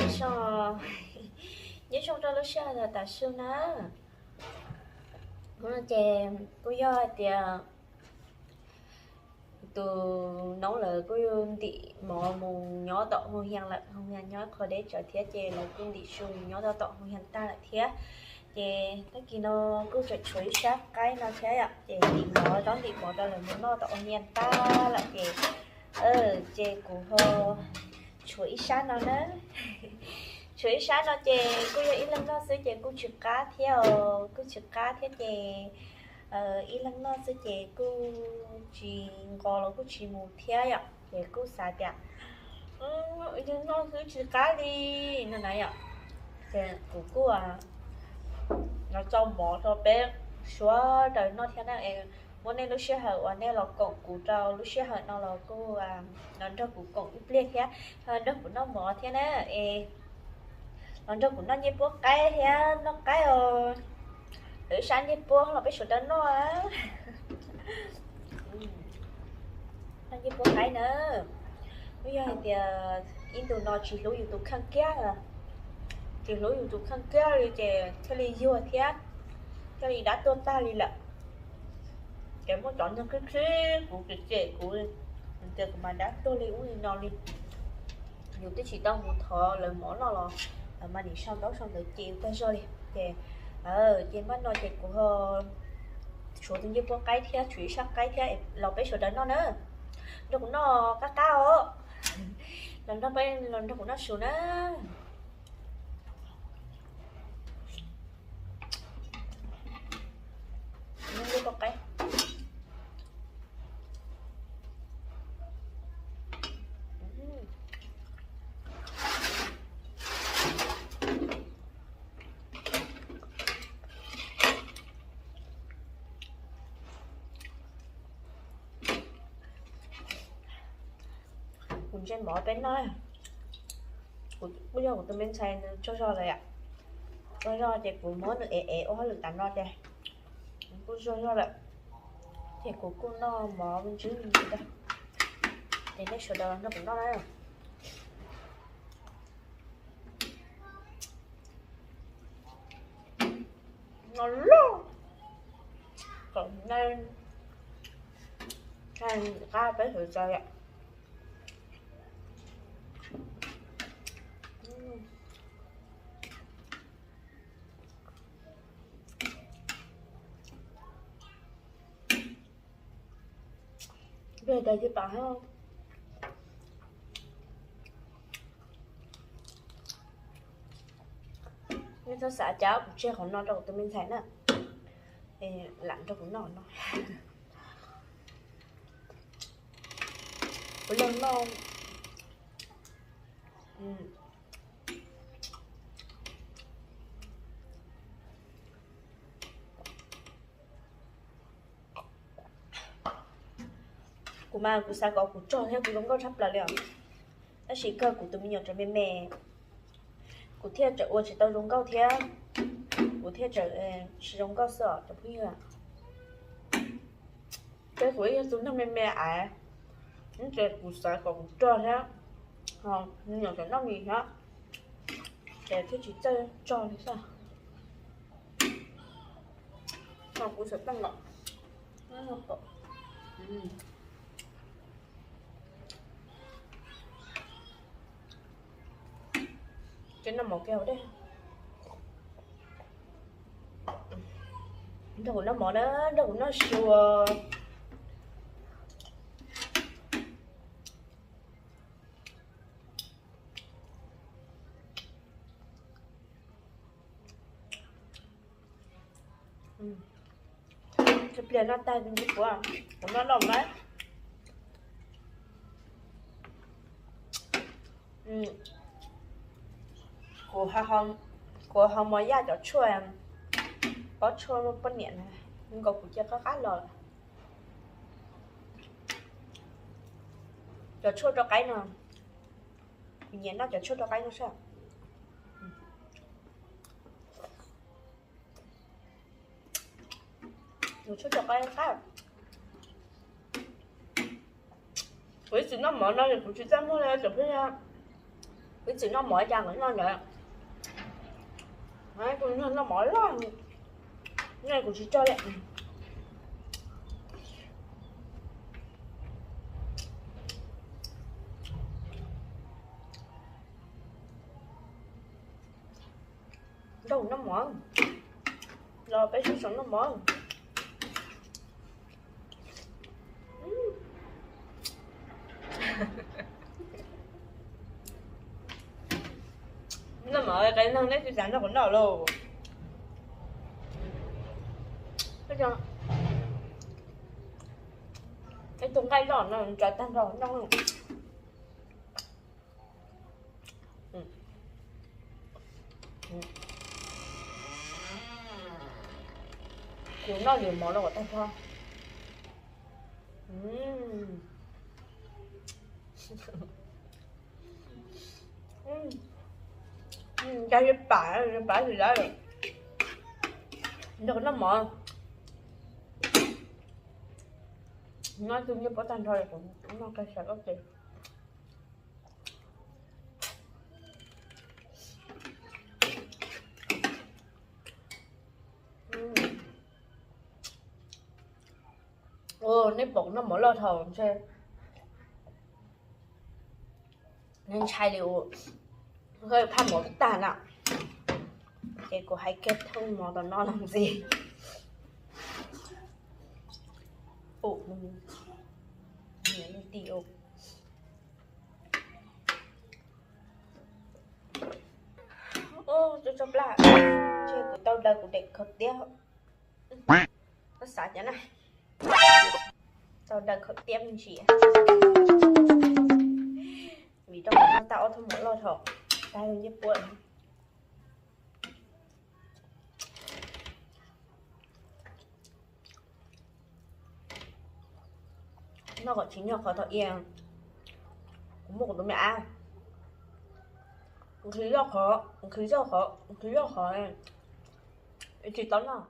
Nyob zoo rau lub sij hawm tam sim no na. Hnub no ces kuj yog hais tias tus noob lawv kuj ntim mov mus nyob tom Hoo Hias lawm, Hoo Hias nyob qhov deb tsawv thiab ces lawv kuj ntim su mus nyob rau tom Hoo Hias tag lawm thiab. Ces tag kis no kuj tseem tshuav ib sab qaib no thiab yom, ces ntim mov, zaub ntim mov rau lawv mus noj tom Hoo Hias tag lawm ces, ces kuv ho tshuav ib sab no na. Tshuav ib sab no ces kuj yog ib leeg noj xwb ces kuj tsis qab thiab os, kuj tsis qab thiab ces ib leeg noj xwb ces kuj tsis nqos los kuj tsis mus thiab yom, ces kuj xav tias ib leeg noj xwb tsis qab li no na yom. Ces kuv kuj los tso mov rau peb sawv daws noj thiab na. Muab nej lub sij hawm uas nej los koom kuv rau lub sij hawm no los kuj los nrog kuv koom ib pliag thiab, nrog kuv noj mov thiab na. Es los nrog kuv noj ncej puab qaib thiab noj qaib os. Lawv ib sab ncej puab los peb sawv daws noj. Noj ncej puab qaib na. Kuj yog hais tias ib ntus no tsis hlub yus tus kheej kiag, tsis hlub yus tus kheej kiag li ces thiaj li yuag thiab, thiaj li dab tuag tag li lawm. Ces muaj cov neeg khib khib kuv, cem cem kuv, tias kuv mas dab tuag li ub li no li. Yus twb tsis tau mus thov lawv mov noj los lawv mas nim sau ntaub sau ntawv cem yus tag zog li. Ces, ces npaj no ces kuv ho tshuav tus ncej puab qaib thiab tshuav ib sab qaib thiab los peb sawv daws noj na. Nrog kuv noj qab qab os. Los nrog, los nrog kuv noj su na. Noj ncej puab qaib. Kuv ntse mov peb noj. Kuj yog kuv tus me ntxhais nws tsaug zog lawm yom. Tsaug zog ces kuv muab nws ev ev ua hauj lwm tas no ces kuj tsaug zog lawm. Ces kuv kuj noj mov me ntsis me ntsis, ces nej sawv daws nrog kuv noj na. No loj, kom nej qab peb sawv daws yom. Peb tas ib pam hab. Nej txhob xav cas kuv tseg qhov no rau kuv tus me ntxhais na, lam nrog kuv noj no. Kuv leej noj. Kuv mas kuv xav kom kuv rog thiab kuv zoo nkauj tshaj plaws li os. Tab sis kawg kuv tus me nyuam tseem me me, kuv thiaj tseem ua tsis tau zoo nkauj thiab, kuv thiaj tseem tsis zoo nkauj xwb os cov phooj ywg. Peb kuv ib yog tus neeg me me aiv, ces kuv xav kom kuv rog thiab, me nyuam tseem noj mis thiab, ces thiaj tsis txawj rog li xwb. No kuv xav tau los. Ces noj mov kiag dej. Nrog kuv noj mov na, nrog kuv noj su. Ib pliag noj tag ntsis kuv, kuv noj loj mas. Kuv, kuv ho mos yaj cov tshuaj, pob tshuaj poj niam na, nkaus kuv cia qab qab los. Cov tshuaj rau qaib no, kuv nyiam noj cov tshuaj rau qaib no sab. Tshuaj rau qaib qab. Kuv ib txwm noj mov no kuv tsis txaj muag li cov phooj ywg. Ib txwm noj mov cas kuv noj ntawd. Kuv noj mov loj, no kuv tsis tso li. Nrog noj mov, los peb sib sau noj mov. Noj mov qe neeg neb tsis xav nrog kuv noj lauj. Ib tug nqaij loj no tso tag nrho noj. Kuv noj lwm mov no kom tag nrho. Ncaj ib pam, pam sis lawm. Nrog noj mov. Noj tus nyiaj puab tag nrho, noj kawg sawv koj tes. Neb pom noj mov loj dhau ntshe neb ntshai li ua phaj mov tag na. Ces kuv hais kiag thooj mov tom no los ntxiv. Niam lub ti ua. Ub, tso plab, ntshe kuv tau daws kuv daim khaub tiab. Koj xav cas na? Tau daws khaub tiab me ntsis. Vim rau qhov noj tag ob thooj mov loj dhau, tag nyiaj puab. Noj kom tsis nyog qhov thaum ub kuv muab kuv tus me ab nqhis zoj qhov, nqhis zoj qhov, nqhis zoj qhov, tsis tau noj.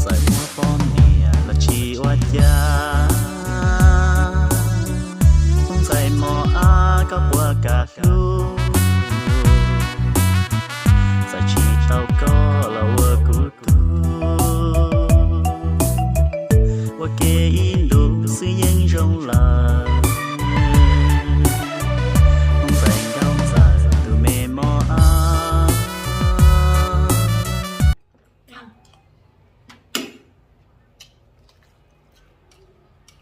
Txawm muaj poj niam los tsis ua cas, Hmoob ntxhais mos ab koj puas kam hlub, txawm tsis tau koj los ua kuv tug, ua ke ib ntus xwb yeej zoo lawm. Hmoob ntxhais nkauj ntxawm tus me mos ab.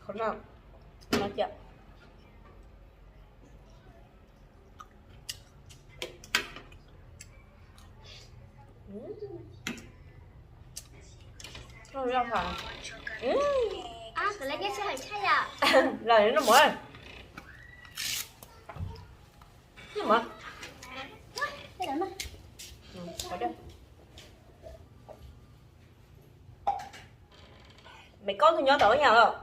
Qhov no, no tiag. Los no mov. Mem koob tug nyob tom ub yam los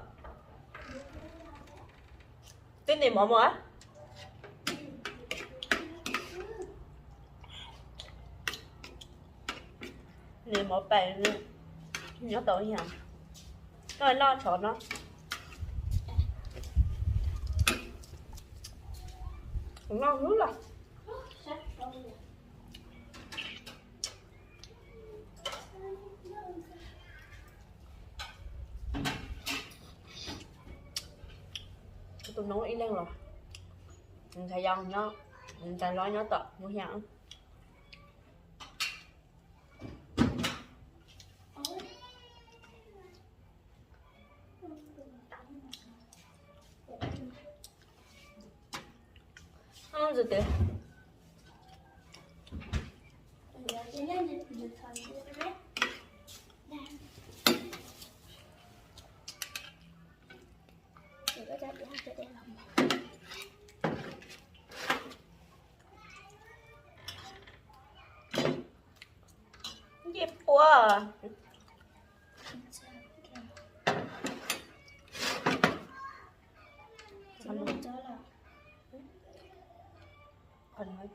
twb ntim mov mus. Ntim mov pais nyob tom ub yam, noj noj tshov no. Noj hlub los. Tus noob ib leeg los, ntxhais yau nyob, ntxhais hlob nyob tom ub yam. Ncej puab.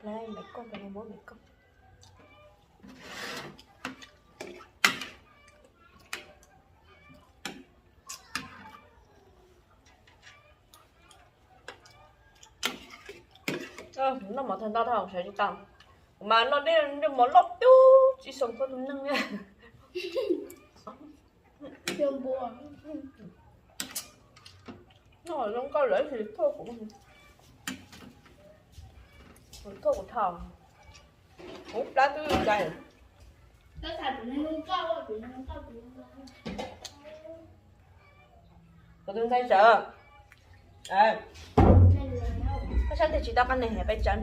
Lawv me koj, lawv muab me koj. Noj mov tag nrho tau sawv tsis tau. Kuv mas noj dej noj mov loj tub tsis xoo koj tus neeg li. Noj zoo nkauj lawm tsis thauj kuv, kuv thauj kuv thau, kuv plab twb cais. Kuv tus ntxhais sawv, koj sab tes tsis tau qab ne peb tsev.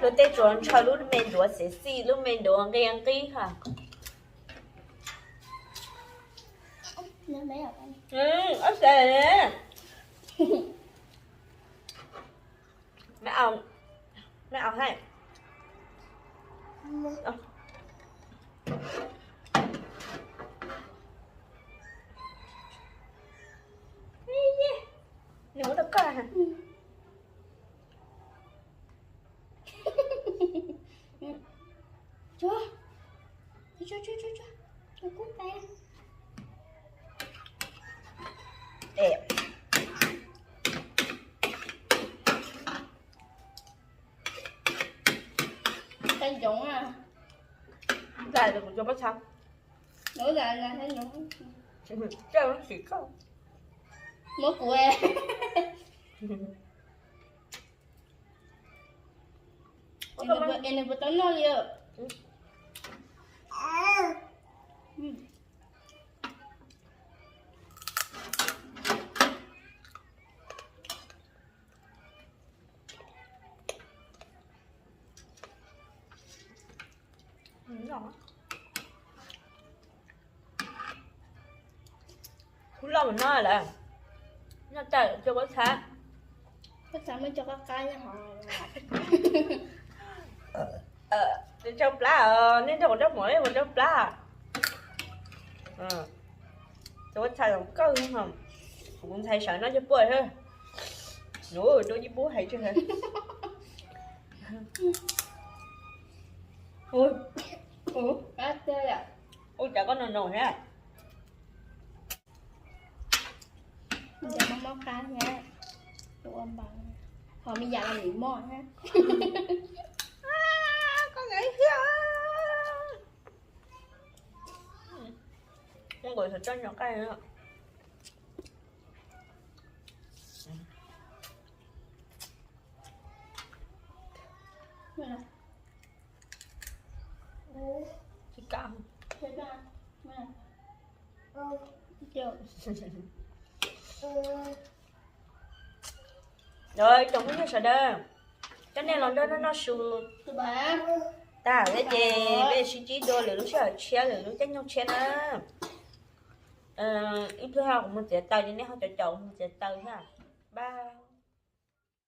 Luag tej tsuas ntshaw lub me ntuav xim xim, lub me ntuav nqi nqi ha. Ob xav ne. Maiv au, maiv au hais. Nws ua tau koj. Txaij ntsoov, txaij kuv cov pob txha. Txaij ntsoov, tsis koj, muab kuv. Es nws puas tau noj li. Ub, loj mus no lawm, noj tawm cov pob txha. Pob txha muab cov qab qab nyob hauv. Tsau plab os, nej nrog kuv rab hmov, nej ua tsau plab. Cov pob txha zoo nkauj, kuv tus ntxhais sawv noj cov puaj thiab. Nws rau yib pub hais tseg. Ua cas koj no no thiab? Mob mob qab thiab, ua npaws, ho me yam li mob thiab. Koj nkawd hiab. Koj nkaus txhob tso nyo qaj. Tsis kam. Tsoom phooj ywg sawv daws, coj nej los nrog noj noj su tag thiab ces peb sib ntsib dua lwm lub sij hawm tshiab, lwm lub caij nyoog tshiab na. Ib pliag kuv mus txiav taws ces nej ho caum caum kuv mus txiav taws thiab. Bye.